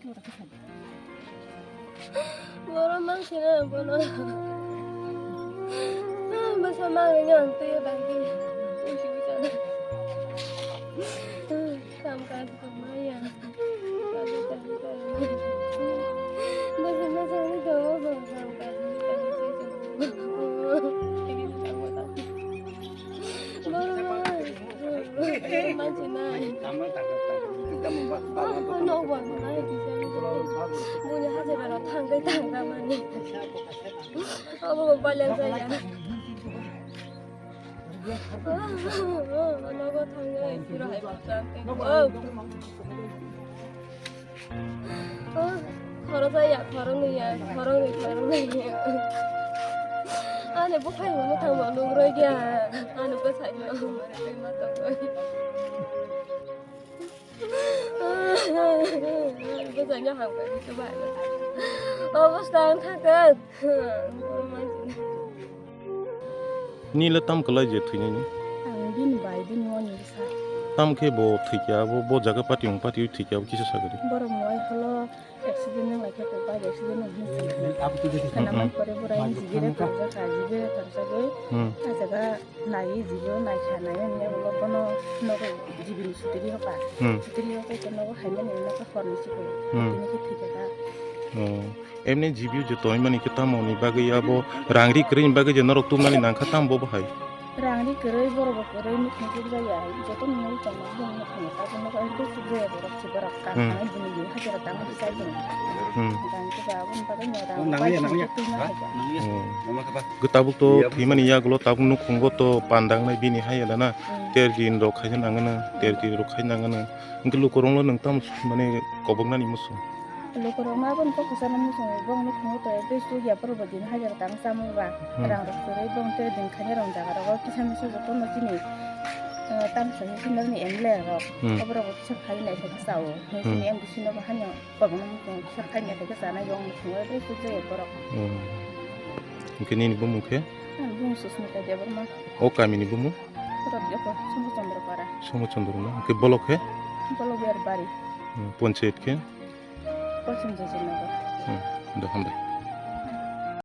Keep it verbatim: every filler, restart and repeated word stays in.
Borok mansina bono. Bwsa mangni ang twi bagwi. Kam kaj ko maya. Bwsa bwsa ni do bo kam kaj ni kaj ni. Borok mansina. Buni hajira rok thangwi thangramani. Obo balya jaya. Nogo thangwi siro hai bwchang tei. Oh. Oh, khoro jaya, khoro nwiya, khoro nwi, khoro nwi. Ani bukhai muthang bo nugroi gya. Ani bwsai no. Bwsai no hamkha ni chubai. Obo stang thangkha. Nile tam kwlai je thwinani? Ang bini bai, bini moni bwsa. Tam khe bo thwikya, bo, bo jaga party wng party thwikya, bo kisa sagadi. Borok mowai holo accident wng lai khe, bo bike accident wng hinwi thwikya. Khwnaman pore borai jibire torjakha, jibire torjagwi. Hmm. A jaga naiwi jibo naikha, naiwi hwnwi ulo bono nogo jibini sutiri hoka. Hmm. Sutiri hoka khe nogo haimani nogo horni sikho. Hmm. Tini khe thwikha. Oh. Emni jibiyo je tongmani khe tamoni bagwi abo rang ri kwrwini bagwi je norok tubunani nangkha tamo bo bahai? Rang ri kwrwi borok bo kwrwi nukhung kubjaya joto nungwi tongma bini nukhung tabuk nugo emte kubjaya borok se borok kam Hmm. khanai bini bini hajira tangma bwsai bini Hmm. rang kubja aboni bagwi no rang Oh, nangya, bai nangya. Twi ma Ha? Nangya. Hmm. Gw tabuk to Iya, thwimani yagulo tabuk nukhungo to pandangnai bini hai ya dana Hmm. ter din rok khaina nangana ter din rok khaina nangana hwnkhe lukurokno nwng tamo mane koboknani musu. Lukurokno aboni kok kwchangma muchungo, bongni phungo toya tei chukya borok bo din hajira tang chamung ba, Hmm. rang rok kwrwi bong tei din khaina rong jaga rogo kisa misa jotono chini, eh, tamsa ni senior ni M L A rok, Hmm. oborok bo kisa khai nai khe chao, Hmm. chini M D C no bo haino kobokno muchungo kisa khai nai khe chanai bong muchungo tei chukjaya borok. Hmm. Hwnkhe nini bumung khe? Ani bumung Susmita Debbarma. O kamini bumung? Rotjoko, Somo Chandra Para. Somo Chandra na? Hwnkhe bolok khe? Bolok Berbari. Hmm, ponchayat khe? Paschim Jajinagar. Hmm, do hambai.